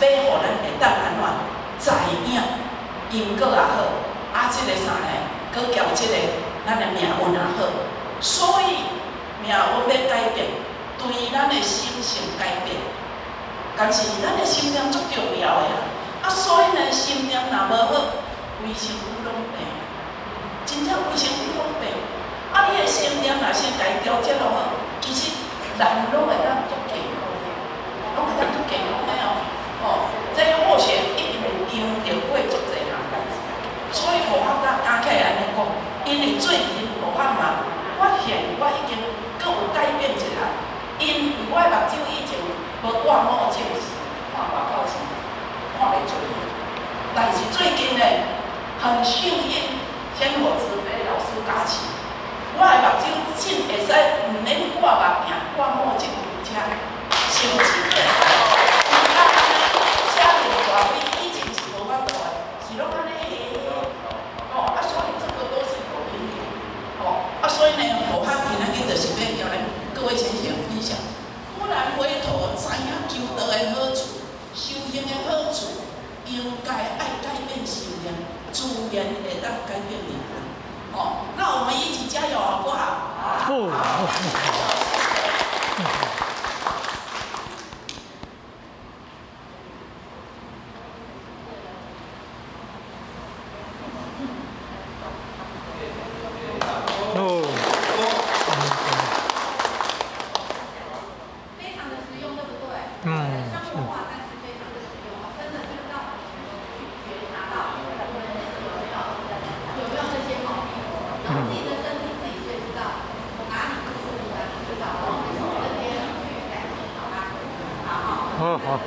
欲予咱會當按怎知影因果也好，啊，這個啥呢？閣交這個咱的命運也好，所以命運欲改變，對咱的心性改變，但是咱的心念足重要的啊！啊，所以呢，心念若無好，規身軀攏病，真正規身軀攏病。啊，你的心念若先共伊調節落好，其實人攏會當足健康的，攏會當足健康的哦。哦，這好勢一定有強調過足濟項代誌。所以護法敢起來按呢講，因為最近護法嘛發現我已經閣有改變一項，因為我的目睭以前無掛墨鏡時，看外口是看袂出去，但是最近呢，很幸運，仙佛慈悲老師加持，我的目睭真會使毋免掛目鏡、掛墨鏡而且甚至個，寫字大筆以前是無法度的，是攏按呢黑哦，啊，所以這個都是有因緣，哦，啊，所以呢，護法今仔日就是欲共咱各位淺顯分享，忽然回頭知影求道的好處，修行的好處，應該愛改變心念，自然會當改變命運。哦，那我們一起加油好不好？好。哦。非常的實用，對不對？嗯。生活化，但是非常的實用，真的就是讓我們去覺察到我們自己有沒有這些毛病，然後自己的身體自己最知道我哪裡不舒服，哪裡知道，然後我們從這邊去改進，好嗎？好。好好。